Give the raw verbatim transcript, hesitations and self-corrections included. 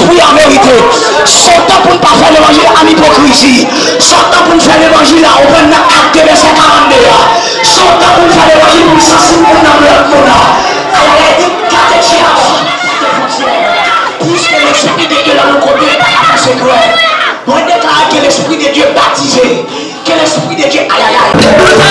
Wi, an verite, se yon tan pou n pa fè levanjil an ipokrisi. Se yon tan pou n fè levanjil la, ou konprann, nan Akte vèsè karannde a. Se yon tan pou n fè levanjil pou n sansib pou n nan lòt moun nan. Ayayay, di, gade Jewova, gade fwontyè. Puiske Lespri de Dye la yon kote, pa ka fè sekrè. Mwen deklare ke Lespri de Dye batize. Que l'Esprit de Dieu, aïe, aïe, aïe.